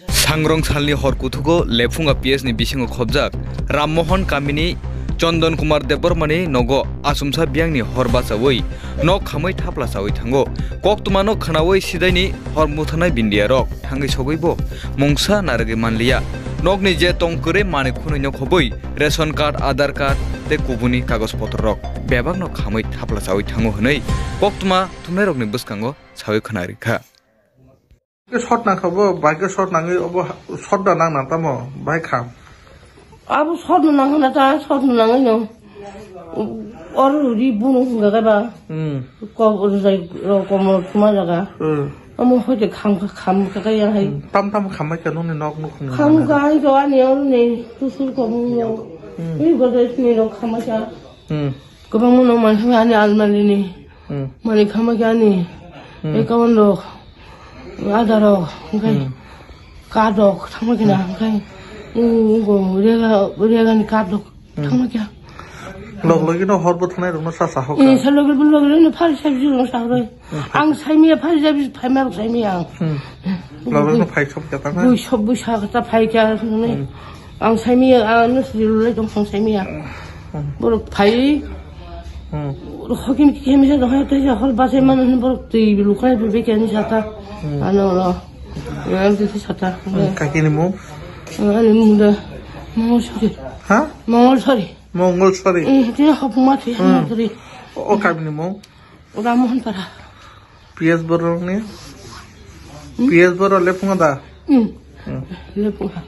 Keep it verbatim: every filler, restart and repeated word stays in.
Sangrong salni hor kuthugo Lephunga P S ni bisingo khobjak Rammohon kamini Chondon Kumar Debbarmani nogo achumsa biyangni hor bachaui nok khamui thapla chaui thango. Koktwmano khwnaui sidaini hor muthanai bindiarok thangwi sogwibo mungsa narwgwi manliya. Nokni je tong kwrwi manwi khwnwino khobwi ration card, Aadhaar card tei kubuni kagoj potrorok bebakno khamui thapla chaui thango hwnwi koktwma thumnairokni bwskango saui khwna rikha. Ke shot nangkha bo, bike shot nangwi obo ha-, shot da nang nang tamo, bike kham. Abo shot no nangkha na ta, shot no nangwi no. Or ri bunu hwnga khe ba. Hmm. Ko rijai ro komo tuma jaga. Hmm. Amo hoite kham kham kha kha yang hai. Hmm. Tam tam kham kha noni nok nuk kham. Kham kha ai to ani or ne tusur ko mu. Hmm. Ni go de ni ro kham kha. Hmm. Kwbangma no manwi ani almari ni. Hmm. Manwi khama khe ani Hmm. account rok, Aadhaar rok, hwnkhe Hmm. card rok thangma khe na, Hmm. hwnkhe, hmm, go rega, rega ni card rok Hmm. thangma khe. Log logi no hor bo thanai rok no sa sa hoka. Eh, sa logi bo logi no phari sa bi rok sa roi. Hmm. Ang sai miya phari sa bi phai ma rok sai miya ang. Hmm. Log logi no phai sop kata na. Bui sop bui sa kata phai kya ne. Hmm. Ang sai miya, ang no si rulai tong sang sai miya. Hmm. Borok phai. Hmm. Hokin khe misa dong hai tei hol bachai man borok twi lukhai be be kani sata. Hmm. Ano ro. Ang twi sata. Hmm, kakini mung? Ani mung da Mongol Sori. Ha? Mongol Sori. Mongol Sori. Eh, twi hop ma twi Hmm. ma twi. O, o kamini mung? Rammohon Para. P S Borok ni? Hmm? P S Borok Lephunga da? Hmm. Hmm. Lephunga.